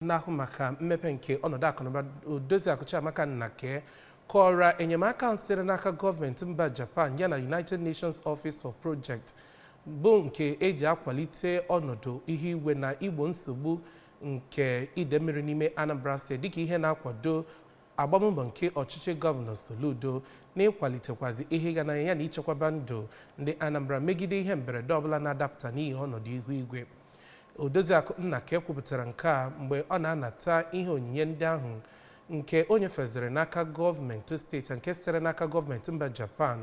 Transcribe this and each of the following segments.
Na-ahụ maka mmepe nke ọnọdụ akụnụba, Odoziakụ Chiamaka Nnake, kọwara enyemaka sitere n'aka gọọmenti mba Japan yana United Nations Office for Project bụ nke eji akwalite ọnọdụ ihu igwe na igbo nsogbu nke ide mmiri n'ime Anambra Steeti dịka ihe na-akwado agbammbọ nke ọchịchị Gọvanọ Soludo n'ịkwalitekwazi ihe ịga n'anya ya na ichekwaba ndụ ndị Anambra megide ihe mberede ọbụla na-adapụta n'ihi ọnọdụ ihu igwe. Odoziakụ Nnake kwupụtara nke a mgbe ọ na-anata ihe onyinye ndị ahụ nke o nyefeziri n'aka gọọmenti steeti nke sitere n'aka gọọmenti mba Japan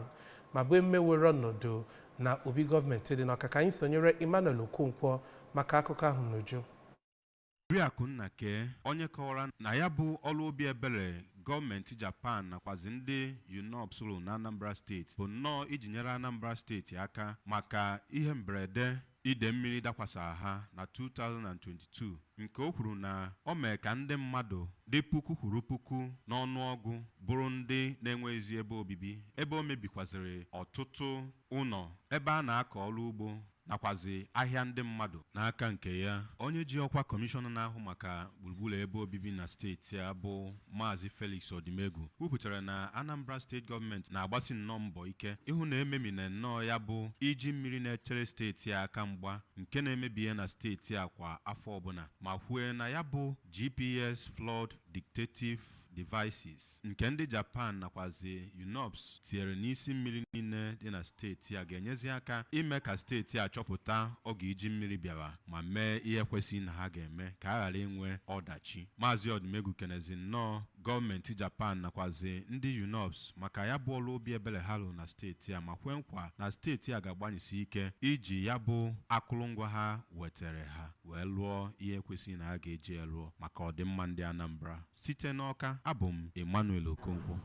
ma bụ emewere ọnọdụ na obi gọọmenti dị n'Ọka. Ka anyị sonyere Emmanuel Okonkwo maka akụkọ ahụ n'uju. Oriakụ Nnake, onye kọwara na ya bụ ọrụ obi ebere gọọmenti Japan nakwazi ndị UNOPS rụrụ na Anambra Steeti bụ nnọọ iji nyere Anambra Steeti aka maka ihe mberede ide mmiri dakwasara ha na 2022, nke o kwuru na o mee ka ndị mmadụ dị puku kwuru puku n'ọnụọgụ bụrụ ndị na-enweghịzi ebe obibi, ebe o mebikwaziri ọtụtụ ụlọ, ebe a na-akọ ọrụ ugbo nakwazi ahịa ndị mmadụ. N'aka nke ya, onye ji ọkwa kọmishọna na-ahụ maka gburugburu ebe obibi na steeti a bụ Maazị Felix Odimegwu kwupụtara na Anambra Steeti gọọmenti na-agbasi nnọọ mbọ ike ịhụ na ememina nnọọ ya bụ iji mmiri na-echere steeti a aka mgba nke na-emebi ya na steeti a kwa afọ ọbụla, ma kwue na ya bụ GPS flood detective devices nke ndị Japan nakwazi UNOPS tinyere n'isi mmiri niile dị na steeti a ga-enyezi aka ime ka steeti a chọpụta oge iji mmiri bịara ma mee ihe kwesịrị na ha ga-eme ka a ghara inwe ọdachi. Maazị Odimegwu kenezi nnọọ gọọmenti Japan nakwazi ndị UNOPS maka ya bụ ọrụ obi ebere ha rụrụ na steeti a, ma kwe nkwa na steeti a ga-agbanyesi ike iji ya bụ akụrụngwa ha wetere ha wee lụọ ihe kwesịrị na ha ga-eji ya lụọ maka ọdịmma ndị Anambra. Site n'Ọka, abụ m Emmanuel Okonkwo.